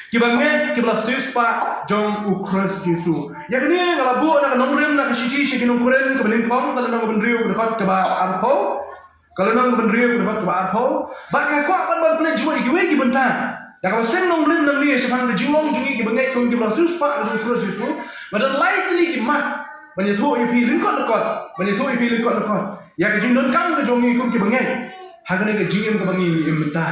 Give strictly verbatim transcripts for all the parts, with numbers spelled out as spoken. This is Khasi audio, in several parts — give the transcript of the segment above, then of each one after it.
Kiba ngeit, kiba la siewspah jong u Khrist Jisu. Ïa kane nga la buh na ka nongrim na ka shithi sha ki nong Korinth kaba nyngkong, ka lynnong kaba hynriew, ka dkhot kaba arphew. Ka lynnong kaba hynriew, ka dkhot kaba arphew. Bad nga kwah ban, ban pynleit jngoh ïa kiwei ki bynta da kaba seng nongrim nangne shaphang ka jinglong jong ngi kiba ngeit kum kiba la siewspah jong u Khrist Jisu. Nga don lai tylli ki mat ban ïathuh ïa phi lyngkot lyngkot, ban ïathuh ïa phi lyngkot lyngkot ïa ka jingdonkam ka jong ngi kum kiba ngeit ha kane ka jingim kaba ngi, ngi im mynta.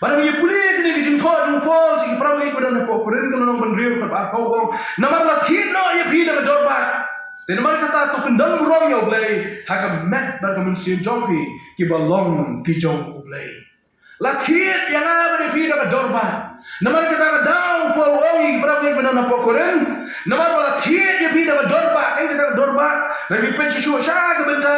Bad ngi pule ïa kane ka jingthoh jong u Paul sha ki para bangeit kiba don hapoh Korinth, ka lynnong kaba hynriew, ka dkhot kaba arphew, u ong: Namar la thied noh ïa phi da ka dor bah. Te namar kata to pyndon burom ïa U Blei ha ka met bad ka mynsiem jong phi kiba long ki jong U Blei. La thied ïa nga bad ïa phi da ka dor bah. Namar kata ka daw u Paul u ong ïa ki para bangeit kiba don hapoh Korinth, namar ba la thied ïa phi da ka dor bah. Kaei kata ka dor bah? Lada phi peit shuh shuh sha ka bynta,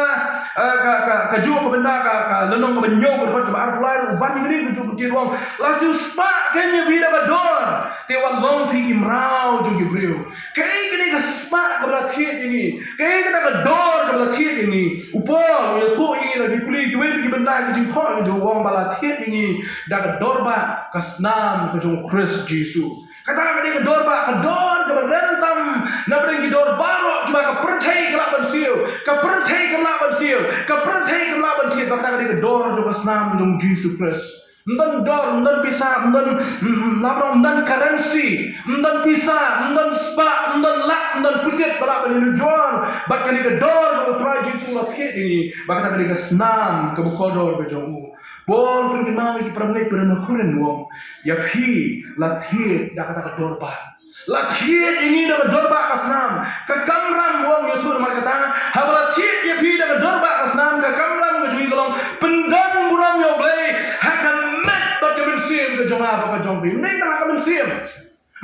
eh, ka, ka, kajuh ka bynta, ka, ka lynnong kaba hynñiew, ka dkhot kaba arphew lai, u ban ïa kane kajuh ka ktien, u ong: La siewspah kein ïa phi da ka dor, te wat long phi ki mraw jong ki briew. Kaei kane ka spah kaba la thied ïa ngi? Kaei kata ka dor kaba la thied ïa ngi? U Paul u ïathuh ïa ngi, lada phi pule kiwei ki bynta ki jingthoh, u ong ba la thied ïa ngi da ka dor bah ka snam ka jong u Khrist Jisu. Kata ka dei ka dor bah, ka dor kaba rem tam na pdeng ki dor baroh kiba ka pyrthei ka lah ban siew, ka pyrthei ka lah ban siew, ka pyrthei ka lah ban thied. Bad kata ka dei ka dor jong ka snam jong u Jisu Khrist. Ym don dor, ym don pisa, ym don, mm, mm, ym don currency, ym don pisa, ym don spah, ym don lak, ym don putit ba lah ban ïanujor bad kane ka dor ba U Trai Jisu u la thied ïa ngi. Bad kata ka dei ka snam kaba kordor ka jong u. Paul u pynkynmaw ïa ki para bangeit ba don ha Korinth, u ong: Ïa phi la thied da kata ka dor bah. La thied ïa ngi da ka dor bah ka snam. Ka kamram, u ong, ïathuh namar kata, haba la thied ïa phi da ka dor bah ka snam, ka kamram ka jong ngi ka long pyndon burom ïa U Blei ha ka met bad ka mynsiem ka jong nga bad ka jong phi. Ym dei tang ha ka mynsiem.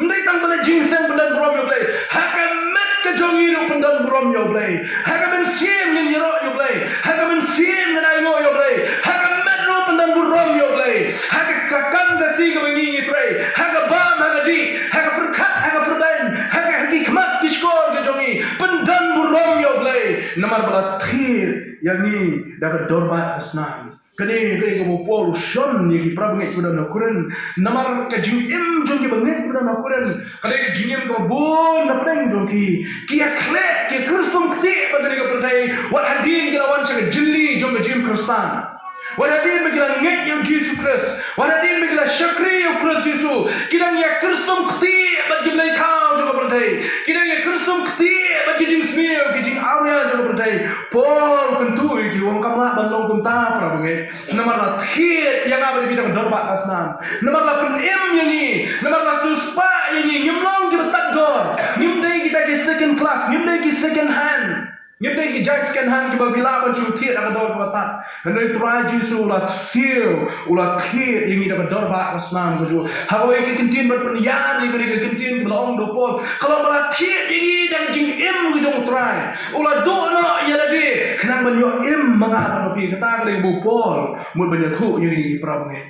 Ym dei tang ban leit jingïaseng pyndon burom ïa U Blei. Ha ka met ka jong ngi ruh pyndon burom ïa U Blei. Ha ka mynsiem ngin ïaroh ïa U Blei. Ha ka mynsiem ngin ainguh ïa U Blei. Ha ka met ruh pyndon burom ïa U Blei. Ha ka, ka kam ka kti kaba ngi, ngi trei, ha ka bam, ha ka dih, ha ka pyrkhat, ha ka pyrdaiñ, ha ka, ha ki khmat ki shkor ki jong ngi, pyndon burom ïa U Blei. Namar ba la thied ïa ngi da ka dor bah ka snam. Kane ka dei kaba u Paul u shon ïa ki para bangeit kiba don ha Korinth. Namar ka jingim jong ki bangeit kiba don ha Korinth ka dei ka jingim kaba bun na pdeng jong ki. Ki ïakhleh, ki ïakhyrsum ktieh bad kane ka pyrthei, wat hadien ki la wan sha ka jylli jong ka jingim Khristan. Wat hadien ba ki la ngeit ïa u Jisu Khrist, wat hadien ba ki la shakri ïa u Khrist Jisu, ki dang ïakhyrsum ktieh bad ki blei thaw jong ka pyrthei. Ki dang ïakhyrsum ktieh bad ki jingsniew, ki jingawria jong ka pyrthei. Paul u kyntu ïa ki, u ong kam lah ban long kumta para bangeit. Namar la thied ïa nga bad ïa phi da ka dor bah ka snam. Namar la pynim ïa ngi. Namar la siewspah ïa ngi. Ngim long kiba tad dor. Ngim dei kita ki second class. Ngim dei ki second hand. Ngim dei ki jait second hand kiba phi lah ban shu thied da ka dor kaba tad. Hynrei u Trai Jisu u la siew, u la thied ïa ngi da ka dor bah ka snam ka jong u. Ha kawei ka kyntien ban pynïar ïa kane ka kyntien kaba la ong da u Paul, ka long ba la thied ïa ngi da ka jingim ka jong u Trai. U la duh noh ïa lade khnang ban ïoh im ma nga bad ma phi. Kata ka dei kaba u Paul mut ban ïathuh ïa ngi, para bangeit.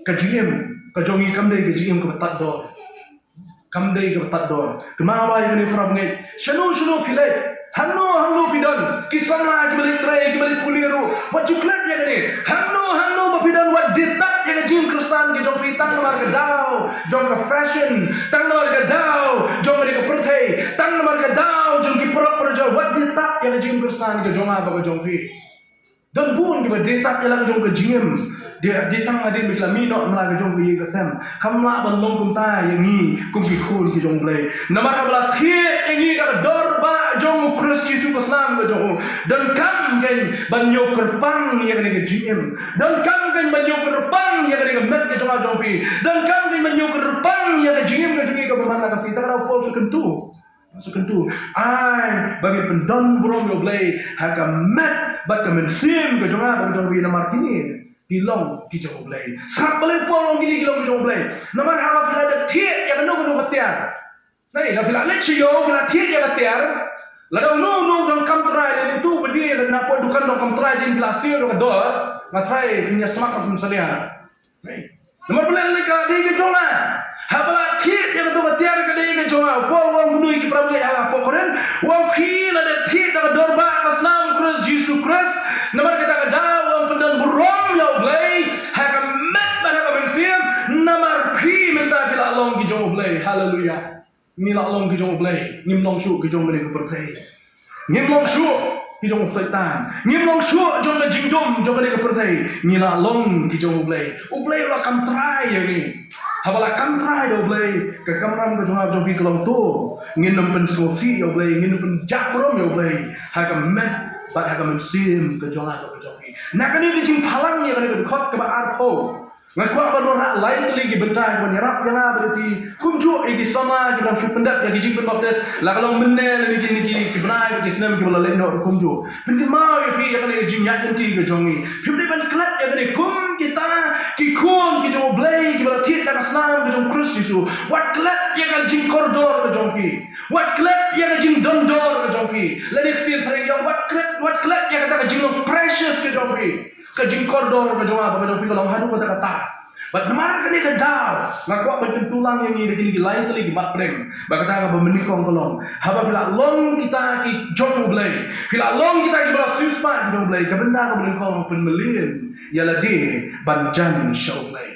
Ka jingim ka jong ngi kam dei ka jingim kaba tad dor. Kam dei kaba tad dor. Kynmaw ïa kane, para bangeit. Shano shano phi leit, hangno hangno phi don, ki samla kiba leit trei, kiba leit pule ruh, wat ju klet ïa kane. Hangno hangno ba phi don, wat die tad ïa ka jingim Khristan ka jong phi tang namar ka daw jong ka fashion, tang namar ka daw jong kane ka pyrthei, tang namar ka daw jong ki paralok parajor. Wat die tad ïa ka jingim Khristan ka jong nga bad ka jong phi. Don bun kiba die tad ïa la ka jong ka jingim. Die, die tang hadien ba ki la mih noh na la ka jong ka ïing ka sem. Kam lah ban long kumta ïa ngi kum ki khun ki jong U Blei. Namar haba la thied ïa ngi da ka dor bah jong u Khrist Jisu, ka snam ka jong u, donkam kein ban ïoh kyrpang ïa kane ka jingim. Donkam kein ban ïoh kyrpang ïa kane ka met ka jong nga jong phi. Donkam kein ban ïoh kyrpang ïa ka jingim ka jong ngi kaba man la ka sngi. Te ka daw u Paul u sa kyntu. Sa kyntu, ai ba ngin pyndon burom ïa U Blei ha ka met bad ka mynsiem ka jong nga bad ka jong phi, namar kine ki long ki jong U Blei. Sngap balei u Paul u ong kine ki long ki jong U Blei? Namar haba phi la dep thied ïa kano kano ka tiar, nai, lada phi la leit sha ïew, phi la thied ïa ka tiar, lada uno uno u donkam trai, lane uto uba die na poh dukan donkam trai, jin phi la siew ïa ka dor, nga trai, phin ïa smat, phin salia. Namar balei? Ka dei ka jong nga. Haba la thied ïa kato ka tiar, ka dei ka jong nga. U Paul u ong kumno ïa ki para bangeit ha Korinth? U ong phi la dep thied da ka dor bah ka snam u Khrist Jisu Khrist. Namar kata ka daw u ong pyndon burom ïa U Blei ha ka met bad ha ka mynsiem. Namar phi mynta ki jong U Blei. Haleluya. Ngi la long ki jong U Blei. Ngim long shuh ki jong kane ka pyrthei. Ngim long shuh ki jong u Soitan. Ngim long shuh jong ka jingdum jong kane ka pyrthei. Ngi la long ki jong U Blei. U Blei u la kam trai ïa ngi. Haba la kam trai da U Blei, ka kamram ka jong nga jong phi ka long to. Ngin ym pynsngewsih ïa U Blei, ngin ym pynjah burom ïa U Blei ha ka met bad ha ka mynsiem ka jong nga bad ka jong phi. Na kane ka jingphalang ïa kane ka dkhot kaba arphew, nga kwah ban wanrah lai tylli ki bynta ban ïarap ïa nga bad ïa phi. Kumjuh ïa ki samla kiba dang shu pyndep ïa ki jingpynbaptis, la ka long mynne lane kine ki, ki bnai, ki snem kiba la leit noh, kumjuh. Pynkynmaw ïa phi ïa kane ka jingïaid lynti ka jong ngi. Phim dei ban klet ïa kane kum kita ki khun ki jong U Blei kiba la thied da ka snam ka jong U Khrist Jisu. Wat klet ïa ka jingkordor ka jong phi. Wat klet ïa ka jingdondor ka jong phi. Lane ktien phareng ïa, wat klet, wat klet ïa kata ka jinglong precious ka jong phi. Ka jingkordor ka jong nga bad ka jong phi ka long haduh katta katta. Bad namar kane ka daw, nga kwah ban kyntu lang ïa ngi da kine ki lai tylli ki mat pdeng. Bad kata kaba mynnyngkong ka long, haba phi la long kita ki jong U Blei, phi la long kita kiba la siewspah ki jong U Blei, ka bynta kaba nyngkong, pynmlien ïa lade ban jan sha U Blei.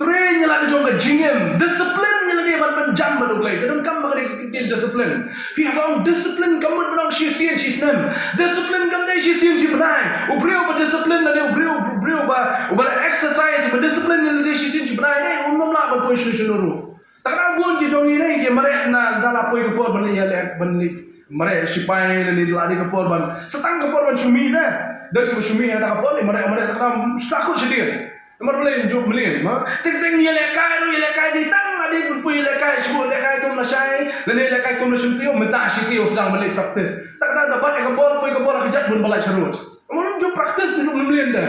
Train ïa la ka jong ka jingim, discipline ïa lade ban pynjan bad U Blei. Ka donkam ba ka dei ka ktien discipline. Phi haba ong discipline kam mut ban ong shisien shisnem. Discipline kam dei shisien shibnai. U briew ba discipline lane u briew, u briew ba, uba la exercise, ba discipline ïa lade shisien shibnai, eh, um nym lah ban poi shano shano ruh. Te kata bun ki jong ngi ne, ki mareh na da la poi ka por ban leit ïaleh, ban leit mareh sipai lane da la dei ka por ban, sa tang ka por ban shu mih na. Da kiba shu mih ha kata ka por, mareh, mareh, te kata shu la kut shadien. Namar balei? Ym ju mlien, ma. Teng teng ïalehkai ruh, ïalehkai dei tang la dei ban poi ïalehkai, shu ïalehkai kum lashai, lane ïalehkai kum lashiphew, mynta shi taïew sdang ban leit practice. Te kata da bat ïa ka bol, poi ka bol ha kjat bun ba lait sharud. Namar ym ju practice, ym ju mlien da.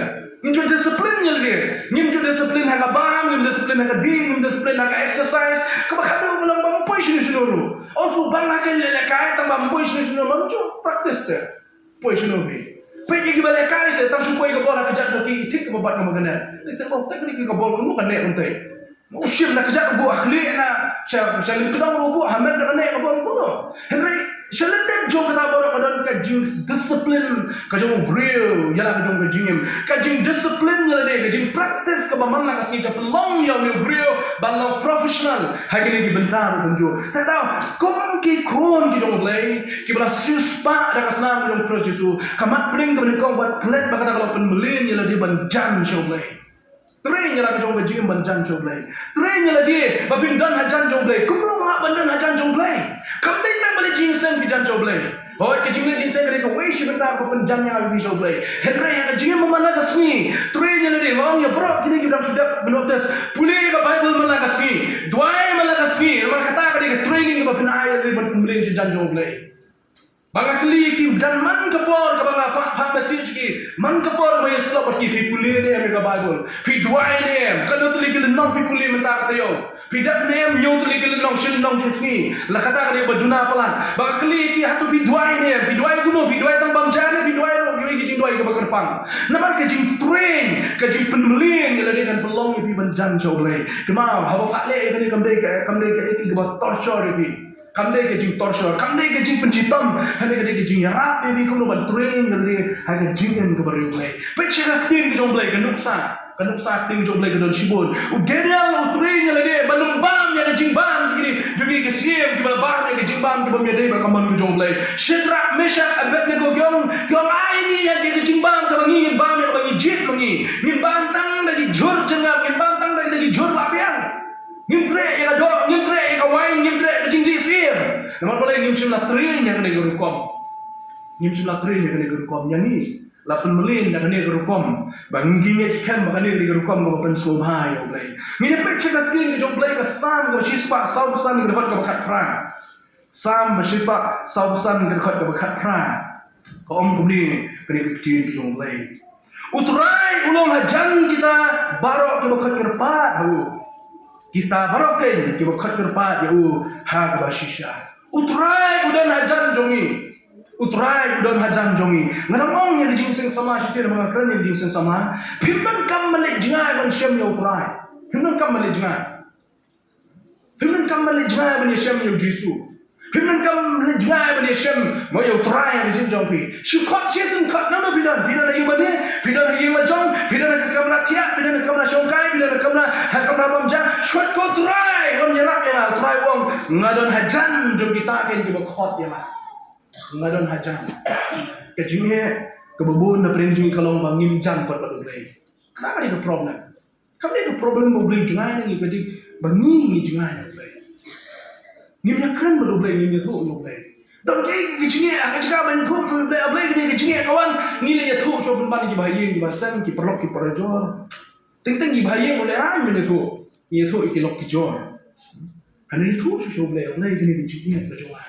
Ym ju discipline ïa lade. Ngim ju discipline ha ka bam, ngim discipline ha ka ding, ngim discipline ha ka exercise. Kaba khadduh ka long ba ym poi shano shano ruh. Ong shu bang ha ka ïalehkai, tang ba ym poi shano shano, ym ju practice te. Poi shano phi? Peit ïa kiba lehkai se, tang shu poi ka bol ha kjat jong ki, thik kaba bat kaba kane. Te, te, oh, te kane ka bol kumno ka neh kumtei. U shim na kjat u buh ha khlieh na, sha, sha lyngkdong u buh ha met na ka neh ka bol kumno. Hynrei sha lyndet jong kata baroh ka don ka jingdiscipline ka jong u briew ïa la ka jong ka jingim. Ka jingdiscipline ïa lade, ka jingpractice kaba man la ka sngi ka pynlong ïa une u briew ban long professional ha kine ki bynta ruh kumjuh. Te daw kum ki khun ki jong U Blei, kiba la siewspah da ka snam ka jong U Khrist Jisu, ka mat pdeng kaba nyngkong, wat klet ba kata ka long pynmlien ïa lade ban jan sha U Blei. Train ïa la ka jong ka jingim ban jan sha U Blei. Train ïa lade ba phin don hajan jong U Blei. Kumno nga ban don hajan jong U Blei? Kam dei tang ba leit jingïaseng phi jan sha U Blei. Hooid, ka jingleit jingïaseng ka dei kawei shi bynta kaba pynjan ïa phi sha U Blei. Hynrei ha ka jingim man la ka sngi, train ïa lade, nga ong ïa baroh kine kiba dang shu dep ban baptis, pule ïa ka Baibl man la ka sngi. Duwai man la ka sngi. Namar kata ka dei ka training kaba phin ai ïa lade ban pynmlien shajan jong U Blei. Ba nga kylli ïa ki, don man ka por kaba nga phah, phah message ïa ki, man ka por ba ïasyllok bad ki, phi pule ne em ïa ka Baibl? Phi duwai ne em? Katno tylli ki lynnong phi pule mynta ka taïew? Phi dep ne em hynñiew tylli ki lynnong, shi lynnong shi sngi? La kata ka dei ba duna palat. Ba nga kylli ïa ki, hato phi duwai ne em? Phi duwai kumno? Phi duwai tang bam ja ne phi duwai ruh kiwei ki jingduwai kaba kyrpang? Namar ka jingtrain, ka jingpynmlien ïa lade kan pynlong ïa phi ban jan sha U Blei. Kynmaw, haba phah leh ïa kane kam dei ka, kam dei ka, ka, kaba torture ïa phi. Kam dei ka jingtorture, kam dei ka jingpynshitom, hynrei ka dei ka jingïarap ïa phi kumno ban train ïa lade ha ka jingim kaba riewblei. Peit sha ka ktien ka jong U Blei, ka nuksa, ka nuksa ktien ka jong U Blei ka don shibun. U Daniel u train ïa lade ban ym bam ïa ka jingbam jong kine, jong kine ki syiem kiba bam ïa ka jingbam kiba ym ïadei bad ka mon ka jong U Blei. Shadrach, Meshach, Abednego ki ong, ki ong, ai ngi ïa ka jingbam kaba ngi ngin bam ïa kaba ngi jied ma ngi. Ngin bam tang da ki jhur jyrngam, ngin bam tang da ki jhur la biang. Ngim treh ïa ka doh, ngim treh ïa ka wain, ngim treh ïa ka jingdih syiem. Namar balei? Ngim shym la train ïa kane ka rukom. Ngim shym la train ïa kane ka rukom. Ïa ngi la pynmlien ïa kane ka rukom ba ngi ngeit skhem ba kane ka dei ka rukom kaba pynsngewbha ïa U Blei. Ngin ïa peit sha ka ktien ka jong U Blei, ka Salm kaba shispah sawphew san, ka dkhot kaba khatphra. Salm ba shispah sawphew san, ka dkhot kaba khatphra. Ka ong kumne kane ka ktien ka jong U Blei: U Trai u long hajan kita baroh kiba khot kyrpad ha u, kita baroh keiñ kiba khot kyrpad ïa u ha kaba shisha. U Trai u don hajan jong ngi. U Trai u don hajan jong ngi. Nga dang ong ïa ka jingseng samla shisien, nga kren ïa ka jingseng samla. Phim donkam ban leit jngai ban shem ïa U Trai. Phim donkam ban leit jngai. Phim donkam ban leit jngai ban ïashem ïa U Jisu. Phim donkam leit jngai ban ïashem mo ïa U Trai ha ka jingim jong phi. Shu khot shisien, khot nangno phi don. Phi don ha ïing mane, phi don ha ïing la jong, phi don ha ka kamra thiah, phi don ha ka kamra shongkai, phi don ha ka kamra, ha ka kamra bam ja. Shu khot ko Trai, Nga don hajan jong kita ken kiba khot ïa nga. Nga don hajan. Ka jingeh kaba bun na pdeng jong ngi ka long ba ngim jan pat bad U Blei. Kata ka dei ka problem. Kam dei ka problem ba U Blei u jngai na ngi, ka dei ba ngi ngi jngai na U Blei. Ngim ïakren bad U Blei, ngim ïathuh ïa U Blei. Don kaei ka jingeh ha ka jaka ban ïathuh sha U Blei, U Blei, kane ka jingeh ka wan, ngi la ïathuh sha u pynban, kiba ha ïing kiba sem, ki paralok ki parajor. Teng teng kiba ha ïing u lehrain ban ïathuh. Ngi ïathuh ïa ki lok ki jor. Hana ïathuh sha U Blei, U Blei, kane ka jingeh ka jong nga.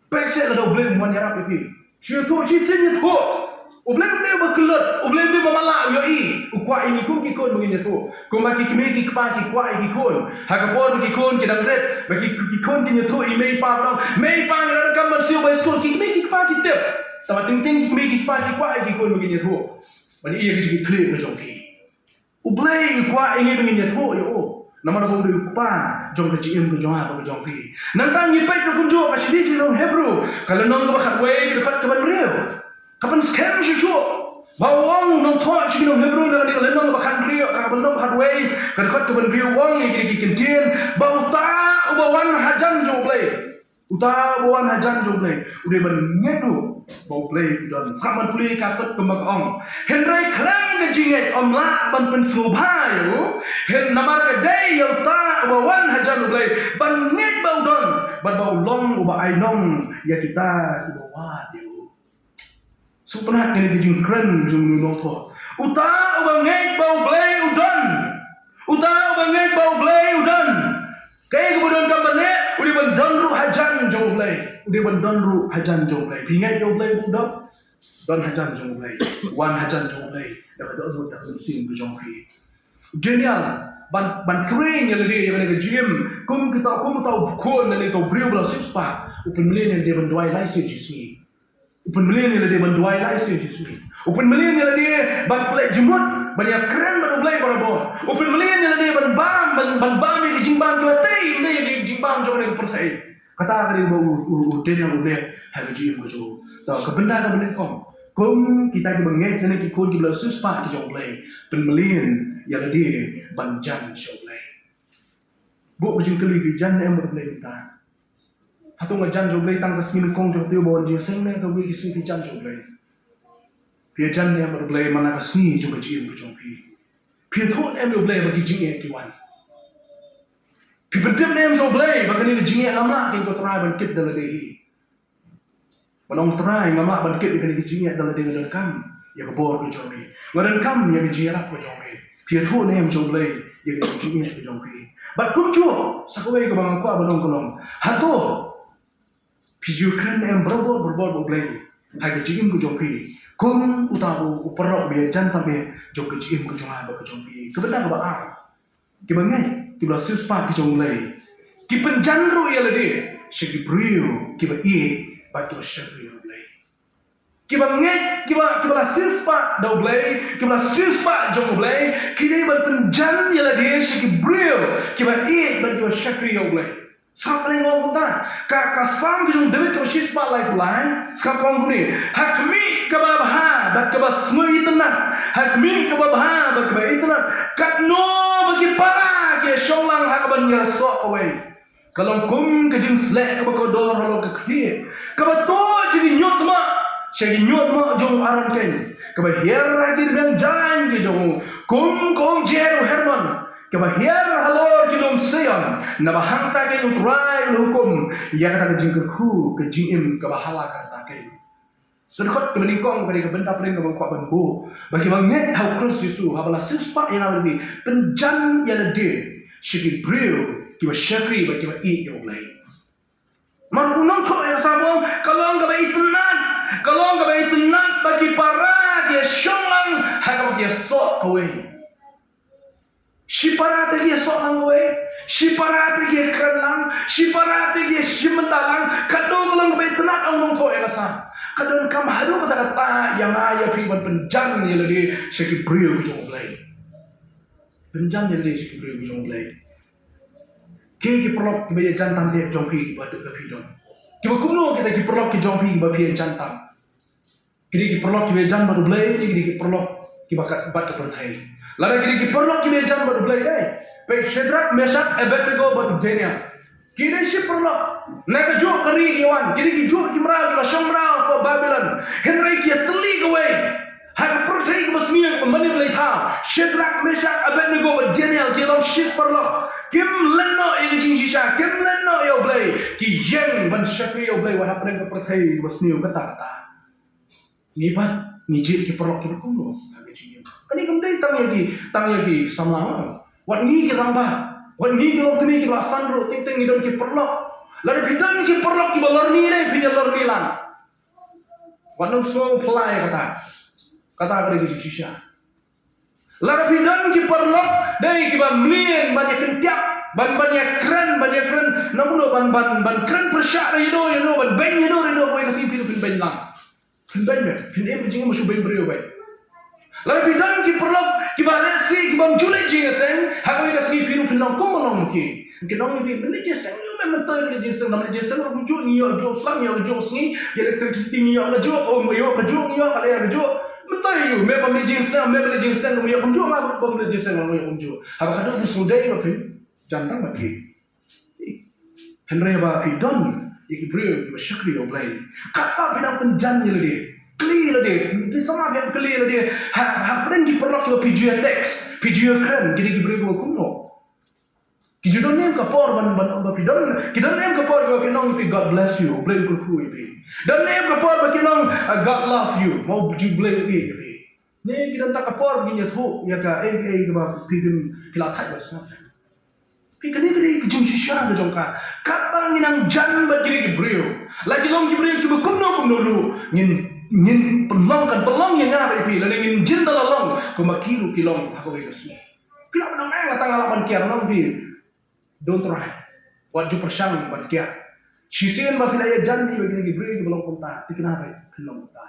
Peit seh lada U Blei um wan ïarap ïa phi. Shu ïathuh shisien ïathuh. U Blei, U Blei uba kyllut, U Blei, U Blei uba matlah, u ïohi, u kwah ïa ngi kum ki khun ba ngin ïathuh. Kumba ki kmie ki kpa ki kwah ïa ki khun. Ha ka por ba ki khun ki dang rit, ba ki, ki khun kin ïathuh ïa i mei i pa, ba ong, mei pa, ngi donkam ban siew bai skul. Ki kmie ki kpa ki tip. Tangba teng teng ki kmie ki kpa ki kwah ïa ki khun ba ngin ïathuh. Ban ïohi ïa ka jingkitkhlieh ka jong ki. U Blei u kwah ïa ngi ba ngin ïathuh ïa u. Namar ba u dei u kpa jong ka jingim ka jong nga bad ka jong phi. Nangta ngi peit ruh kumjuh, ka shithi sha ki nong Hebru, ka lynnong kaba khatwei, ka dkhot kaba hynriew. Ka pynskhem shuh shuh. Ba u ong u nongthoh sha ki nong Hebru na ka lynnong kaba khathynriew, ka lynnong kaba khatwei, ka dkhot kaba hynriew, u ong ïa kine ki kyntien, ba uta uba wan hajan jong U Blei. Uta uba wan hajan jong U Blei u dei ban ngeit ruh ba U Blei u don. Sngap ban pule ka kut kumba ka ong. Hynrei khlem ka jingngeit ym lah ban pynsngewbha ïa u. Hynrei namar ka dei ïa uta uba wan hajan U Blei ban ngeit ba u don, bad ba u long uba ainong ïa kita kiba wad ïa u. Sngewtynnat kane ka jingkren jong u nongthoh. Uta uba ngeit ba U Blei u don. Uta uba ngeit ba U Blei u don. Kaei kaba u donkam ban leh, u dei ban don ruh hajan jong U Blei. U dei ban don ruh hajan jong U Blei. Phi ngeit ïa U Blei ba u don? Don hajan jong U Blei. Wan hajan jong U Blei. Da ka dohnud da ka mynsiem ka jong phi. Daniel, ban, ban train ïa lade ïa kane ka jingim. Kum kita, kum uta u khun lane uta u briew ba la siewspah. U pynmlien ïa lade ban duwai lai sien shi sngi. U pynmlien ïa lade ban duwai lai sien shi sngi. U pynmlien ïa lade ban pynleit jingmut, ban ïakren bad U Blei barabor. U pynmlien ïa lade ban bam, ban, ban bam ïa ki jingbam kiba tei, ym dei ïa ki jingbam jong kane ka pyrthei. Kata ka dei ba u, u, u Daniel u leh ha ka jingim ka jong u. Te ka bynta kaba nyngkong, kum kita kiba ngeit lane ki khun kiba la siewspah ki jong U Blei, pynmlien ïa lade ban jan sha U Blei. Buh ka jingkylli, phi jan ne em bad U Blei mynta? Hato nga jan sha U Blei tang ka sngi nyngkong jong ka taïew ba wan jingïaseng, ne kato kawi ka sngi phi jan sha U Blei? Phi jan ne em bad U Blei man la ka sngi jong ka jingim ka jong phi? Phi ïathuh ne em ïa U Blei ba ki jingeh ki wan? Phi pyntip ne em sha U Blei ba kane ka jingeh ngam lah, ko Trai, ban kit da lade hi? Ban ong, Trai, ngam lah ban kit ïa kane ka jingeh da lade, nga donkam ïa ka bor ka jong me. Nga donkam ïa ka jingïarap ka jong me. Phi ïathuh ne em sha U Blei ïa kane ka jingeh ka jong phi? Bad kumjuh sa kawei kaba nga kwah ban ong ka long, hato phi ju kren ne em barabor barabor bad U Blei ha ka jingim ka jong phi, kum uta u paralok ba ïajan tam eh jong ka jingim ka jong nga bad ka jong phi? Ka bynta kaba ar, kiba ngeit, kiba la siewspah ki jong U Blei, ki pynjan ruh ïa lade sha ki briew kiba ïeit bad kiba shakri ïa U Blei. Kiba ngeit, kiba, kiba la siewspah da U Blei, kiba la siewspah jong U Blei, ki dei ban pynjan ïa lade sha ki briew kiba ïeit bad kiba shakri ïa U Blei. Sngap lei, nga ong kumta. Ka, ka Salm ka jong u David kaba shispah laiphew lai, sngap, ka ong kumne: Ha khmih kaba bha bad kaba sngewtynnat, ha khmih kaba bha bad kaba tynnat, katno ba ki para ki ïashong lang ha kaban ïasoh kawei. Ka long kum ka jingsleh kaba kordor halor ka khlieh, kaba tuid sha ki ñiuhtmoh, sha ki ñiuhtmoh jong u Aron keiñ, kaba hiar ha ki rmiang jaiñ ki jong u, kum ka umjer u Hermon, kaba hiar halor ki lum Seion. Naba hangta keiñ U Trai u la hukum ïa kata ka jingkyrkhu, ka jingim kaba hala karta keiñ. Sa dkhot kaba nyngkong, kane ka bynta pdeng kaba kwah ban buh, ba kiba ngeit ha U Khrist Jisu, haba la siewspah ïa nga bad phi, pynjan ïa lade sha ki briew kiba shakri bad kiba ïeit ïa U Blei. Namar u nongthoh ïa ka Salm u ong, ka long kaba itynnat, ka long kaba itynnat ba ki para ki ïashong lang ha kaba ki ïasoh kawei. Shipara te ki ïasoh lang kawei, shipara te ki ïakren lang, shipara te ki ïashim bynta lang, katno ka long kaba itynnat, ong u nongthoh ïa ka Salm. Ka donkam haduh katta katta ïa nga ïa phi ban pynjan ïa lade sha ki briew ki jong U Blei. Pynjan ïa lade sha ki briew ki jong U Blei. Kiei ki paralok kiba ïajan tam ki jong phi kiba dei ka phi don? Kiba kumno kita ki paralok ki jong phi kiba phi ïajan tam? Ki dei ki paralok kiba ïajan bad U Blei, ki dei ki paralok kiba kat bad ka pyrthei? Lada ki dei ki paralok kiba ïajan bad U Blei, eh, peit Shadrak, Meshak, Abednego bad Daniel. Ki dei shi paralok na kajuh ka ri ki wan, ki dei ki juh ki mraw, ki la shong mraw ha Babilon. Hynrei ki ïatylli kawei ha ka pyrthei kaba sniew, kaba mane blei thaw. Shadrak, Meshak, Abednego bad Daniel ki long shi paralok. Kim leh noh ïa ka jingshisha, kim leh noh ïa U Blei. Ki ïeng ban shakri ïa U Blei wat hapdeng ka pyrthei kaba sniew kata kata. Ngi pat ngi jied ki paralok kiba kumno ha ka jingim? Kane kam dei tang ïa ki, tang ïa ki samla, wat ngi ki rangbah, wat ngi ki longkmie kiba la san ruh, teng teng ngi don ki paralok. Lada phi don ki paralok kiba lorni, dei phin ïa lorni lang. Wat nym sngew phylla ïa kata. Kata ka dei ka jingshisha. Lada phi don ki paralok dei kiba mlien ban ïa kyntiap, ban, ban ïa kren, ban ïa kren, na kumno ban, ban, ban kren pyrshah ïa no ïa no, ban beiñ ïa no ïa no, kawei ka sngi phin, phin beiñ lang. Phin beiñ beit, phin im jingim, shu beiñ briew beit. Lada phi don ki paralok kiba lehse kibym ju leh jingïaseng, ha kawei ka sngi phi ruh phin long kumba long ki. Ki ong ïa phi, men leh jingïaseng, ïa me, men to leh jingïaseng, ngam leh jingïaseng ruh kumjuh, ngi ïoh kajuh slam, ngi ïoh kajuh sngi, ïa electricity ngi ïoh kajuh, oh, me ïoh kajuh, ngi ïoh ka leh kajuh. Men to ïa me, bym leh jingïaseng, me bym leh jingïaseng, me ïoh kumjuh, nga bym leh jingïaseng, me ïoh kumjuh. Haba khadduh phi sngewdei ba phin jan tang bad ki. Hynrei haba phi don ïa ki briew kiba shakri ïa U Blei, katba phi nang pynjan ïa lade, kylli ïa lade, phi samla phi kylli ïa lade, ha, hapdeng ki paralok kiba phi ju ïa text, phi ju ïa kren, ki dei ki briew kiba kumno? Ki ju don ne em ka por ban, ban, ba phi don, ki don ne em ka por ba ki ong ïa phi, "God bless you, U Blei u kyrkhu ïa phi." Don ne em ka por ba ki ong, ah, "God love you, mo ju Blei u ïeit ïa phi." Ne ki don tang ka por ba kin ïathuh ïa ka, eh, eh, kaba phi, phi, phi la thait bad sngap. Phi, kane ka dei ka jingshisha ka jong ka. Katba ngi nang jan bad kine ki briew, la ki long ki briew kiba kumno kumno ruh, ngin, ngin pynlong, kan pynlong ïa nga bad ïa phi, lane ngin jin da la long kumba ki ruh ki long ha kawei ka sngi. Phi lah ban ong, "Eh, nga tang nga lah ban kiar," nang phi. Don't try. Wat ju pyrshang ban kiar. Shisien ba phi la ïa jan bad kine ki briew kiba long kumta, thikna ba phin long kumta.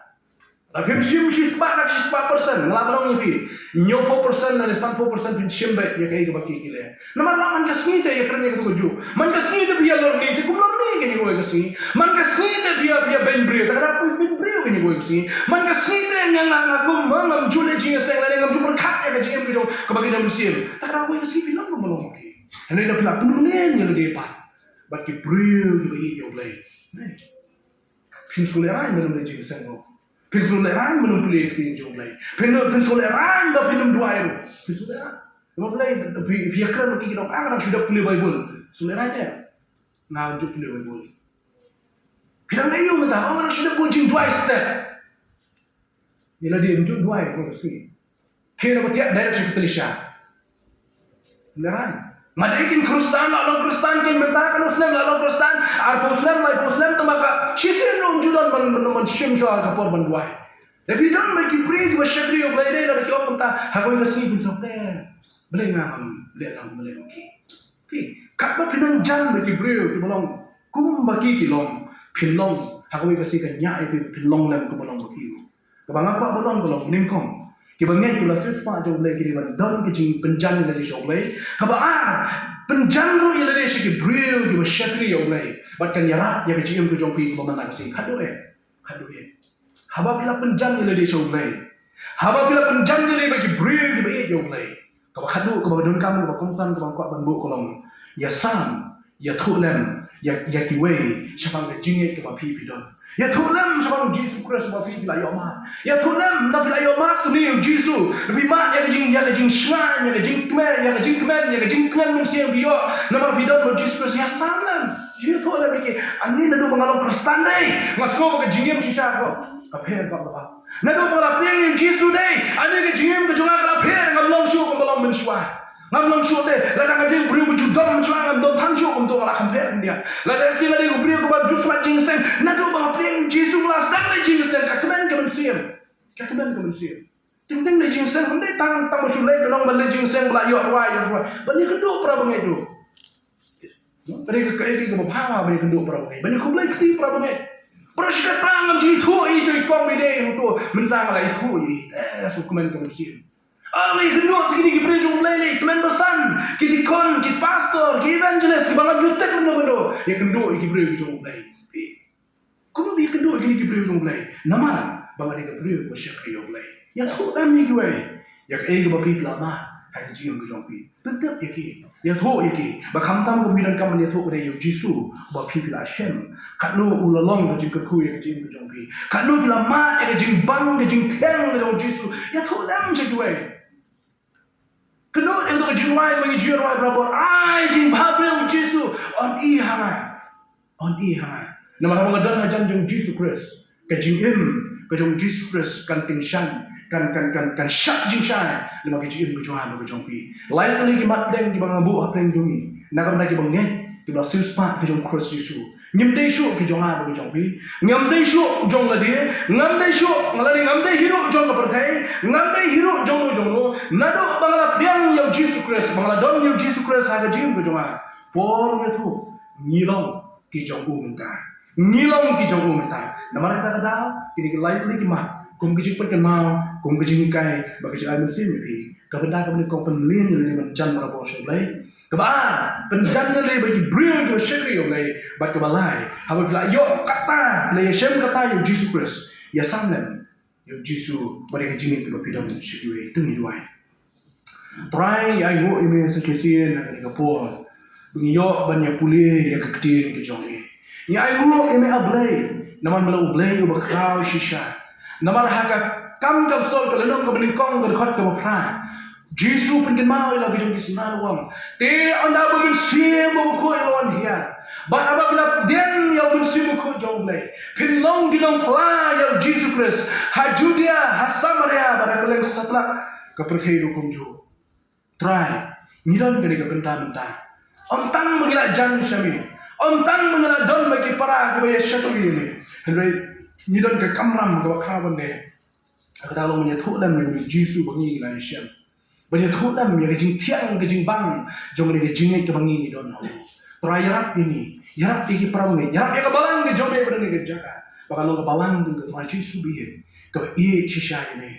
La phim shim shispah na shispah percent, nga lah ban ong ïa phi, hynñiewphew percent lane sanphew percent phin shim beit ïa kaei kaba ki ki leh. Namar la man ka sngi te ïa kren ïa katu kajuh. Man ka sngi te phi ïa lorni, te kum lorni kane kawei ka sngi. Man ka sngi te phi ïa, phi ïa beiñ briew, te ka dei phi beiñ briew kane kawei ka sngi. Man ka sngi te nga, nga, nga kum, nga, ngam ju leh jingïaseng lane ngam ju pyrkhat ïa ka jingim ka jong kaba ki dang mynsiem, te ka dei kawei ka sngi phin long kumba long ki. Hynrei da phi la pynmlien ïa lade pat bad ki briew kiba ïeit ïa U Blei, phin sngewlehraiñ ban ym leh jingïaseng ruh. Phin sngewlehraiñ ban ym pule ïa ka ktien jong U Blei. Phin, phin sngewlehraiñ ba phin ym duwai ruh. Phin sngewlehraiñ. Namar balei? Phi, phi ïa kren bad ki, ki ong, "Ah, nga dang shu dep pule Baibl." Sngewlehraiñ, eh? Nga ju pule Baibl. Phi dang leh aïu mynta? "Oh, nga dang shu dep buh jingduwai step." Ïa lade ym ju duwai, ko si. Khie na ka tiak direct sha ka klisha. Lehraiñ. Nga dei kin Khristan, la long Khristan kin mynta, katno snem la long Khristan, arphew snem, laiphew snem, tangba ka shisien ruh ym ju don ban, ban, ban shim shuwa ka por ban duwai. Te phi don bad ki briew kiba shakri ïa U Blei, dei lada ki ong kumta, ha kawei ka sngi phin sngewthuh, "Balei nga ngam leh lang, balei ngam ki?" Phi, katba phi nang jan bad ki briew kiba long kumba ki ki long, phin long, ha kawei ka sngi kan ñiah ïa phi, phin long lem kumba long ba ki. Kaba nga kwah ban ong ka long nyngkong, kiba ngeit, kiba la siewspah jong U Blei ki dei ban don ka jingpynjan ïa lade sha U Blei. Kaba ar, pynjan ruh ïa lade sha ki briew kiba shakri ïa U Blei. Bad kan ïarap ïa ka jingim ka jong phi kaba man la ka sngi. Khadduh eh, khadduh eh. Haba phi la pynjan ïa lade sha U Blei, haba phi la pynjan ïa lade bad ki briew kiba ïeit ïa U Blei, kaba khadduh, kaba donkam, kaba kongsan, kaba nga kwah ban buh ka long, ïasam, ïathuh lem ïa, ïa kiwei shaphang ka jingngeit kaba phi, phi don. Ïathuh lem shaphang U Jisu Khrist uba phi, phi la ïoh mad. Ïathuh lem na phi la ïoh mad une U Jisu. Phi mad ïa ka jing, ïa ka jingshngaiñ, ïa ka jingkmen, ïa ka jingkmen, ïa ka jingkmen mynsiem phi ïoh namar phi don bad U Jisu Khrist. Ïasam lem. Ïathuh lem ïa ki. Ani naduh ba nga long Khristan dei, nga sngew ba ka jingim shisha ka, ka pher bap la bap. Naduh ba nga la pdiang ïa U Jisu dei, ani ka jingim ka jong nga ka la pher, ngam long shuh kumba long mynshuwa. Ngam long shuh te, lada nga dei u briew ba ju dom mynshuwa, ngam dom than shuh kumto, nga la kham pher khyndiat. Lada shisien nga dei u briew kaba ju smat jingïaseng, naduh ba nga pdiang ïa U Jisu nga la sdang leh jingïaseng, ka kmen ka mynsiem. Ka kmen ka mynsiem. Teng teng leh jingïaseng, ym dei tang, tang ba shu leh, ka long ban leh jingïaseng ba la ïoh rwai, ïoh rwai. Ban ïakynduh para bangeit ruh. Ka dei ka, ka, ka, kaba bha ban ïakynduh para bangeit, ban ïakhublei kti para bangeit. Para shi katta ngam ju ithuh ïa ito i kong i dei hangto, mynta nga la ithuh ïa i. Eh, sngewkmen ka mynsiem. Ah, nga ïakynduh ïa kine ki briew jong U Blei, lei kmen basan, ki deacon, ki pastor, ki evangelist, kiba ngam ju tip mynno mynno. Ïakynduh ïa ki briew jong U Blei. Kumno ba ïakynduh ïa kine ki briew jong U Blei? Namar ba nga dei ka briew ba shakri ïa U Blei. Ïathuh lem ïa kiwei ïa kaei kaba phi la mad. ka jingim ka jong phi. Pyntip ïa ki. Ïathuh ïa ki. Ba khamtam ka phi donkam ban ïathuh ka dei ïa u Jisu. Ba phi phi la shem. Katno u la long ka jingkyrkhu ïa ka jingim ka jong phi. Katno phi la mad ïa ka jingbang ka jingthiang ka jong u Jisu. Ïathuh lem sha kiwei. Kynnoh ïa ka jingrwai ba ngi ju rwai barabor. Ai jingbhabriew u Jisu. Yn i ha nga. Yn i ha nga. Namar haba nga don hajan jong u Jisu Khrist, ka jingim ka jong u Jisu Khrist kan tyngshaiñ, kan, kan, kan, kan shah jingshai. Namar ka jingim ka jong nga bad ka jong phi. Lai tylli ki mat pdeng kiba nga buh hapdeng jong ngi. Na ka bynta kiba ngeit, kiba siewspah ka jong u Khrist Jisu. Ngim dei shuh ki jong nga bad ki jong phi. Ngam dei shuh jong lade. Ngam dei shuh nga lade, ngam dei hi ruh jong ka pyrthei. Ngam dei hi ruh jong no jong no. Naduh ba nga la pdiang ïa u Jisu Khrist, ba nga la don ïa u Jisu Khrist ha ka jingim ka jong nga. Por ïathuh ngi long ki jong u mynta. Ngi long ki jong u mynta. Namar kata ka daw, kine ki lai tylli ki mat, kum ka jingpynkynmaw, kum ka jinghikai, bad ka jingai mynsiem ïa phi. Ka bynta kaba nyngkong, pynlong ïa lade ban jan barabor sha U Blei. Kaba ar, pynjan ïa lade ba ki briew kiba shakri ïa U Blei. Bad kaba lai, haba phi la ïoh kata, phi la ïashem kata ïa u Jisu Khrist, ïasam lem ïa u Jisu bad ïa ka jingngeit kaba phi don sha kiwei. To ngin duwai. Trai, ngi ainguh ïa me sa shisien ha kane ka por ba ngi ïoh ban ïa pule ïa ka ktien ka jong me. Ngi ainguh ïa me, A Blei, namar me long U Blei uba khraw shisha. Namar ha ka Kam Ka Apostol ka lynnong kaba nyngkong, ka dkhot kaba phra, Jisu pynkynmaw ïa la ki jong ki synran, u ong, te ynda ba u Mynsiem Bakhuid u la wan hiar, bad haba phi la pdiang ïa u Mynsiem Bakhuid jong U Blei, phin long ki nongphla ïa u Jisu Khrist ha Judia, ha Samaria, bad ha kylleng satlak ka pyrthei ruh kumjuh. Trai, ngi don kane ka bynta mynta. Ym tang ba ngi la jan sha me, ym tang ba ngi la don bad ki para kiba ïa shakri ïa me, hynrei ngi don ka kamram kaba khraw ban leh. Kata long ban ïathuh lem ïa u Jisu ba ngi la ïashem, ban ïathuh lem ïa ka jingthiang ka jingbang jong kane ka jingngeit kaba ngi ngi don ha u. Trai, ïarap ïa ngi, ïarap ïa ki para bangeit, ïarap ïa ka balang ka jong me ba don ha kane ka jaka, ba kan long ka balang jong ka Trai Jisu ba ïeit, kaba ïeit shisha ïa me.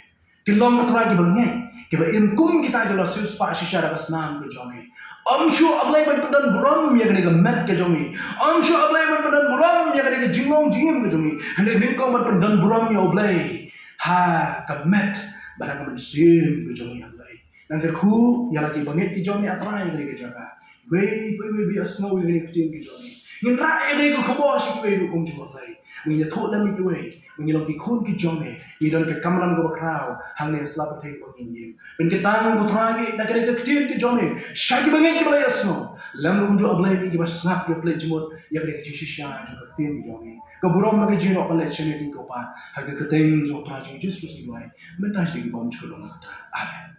Kin long, Trai, kiba ngeit, kiba im kum kita kiba la siewspah shisha da ka snam ka jong me. Ym shuh, A Blei, ban pyndon burom ïa kane ka met ka jong me. Ym shuh, A Blei, ban pyndon burom ïa kane ka jinglong jingim ka jong me. Hynrei nyngkong ban pyndon burom ïa U Blei ha ka met bad ha ka mynsiem ka jong me, A Blei. Nang kyrkhu ïa la ki bangeit ki jong me, A Trai, ha kane ka jaka. Wei pa wei ba ïohsngew ïa kane ka ktien ka jong me. Ngin rah ïa kane ka khubor sha kiwei ruh kumjuh, A Blei. Ngin ïathuh lem ïa kiwei ba ngi long ki khun ki jong me. Ngi don ka kamram kaba khraw hangne ha sla pyrthei kaba ngi im. Pynkyntang, ko Trai, na kane ka ktien ka jong me sha ki bangeit kiba la ïohsngew. Lem ruh kumjuh, A Blei, kiba sngap, kiba pynleit jingmut ïa kane ka jingshisha jong ka ktien ka jong me. Ka burom bad ka jingïarap ban leit sha me, ko Pa, ha ka kyrteng jong U Trai jong ngi Jisu Khrist ngi duwai. Mynta sha ki bymjukut. Amen.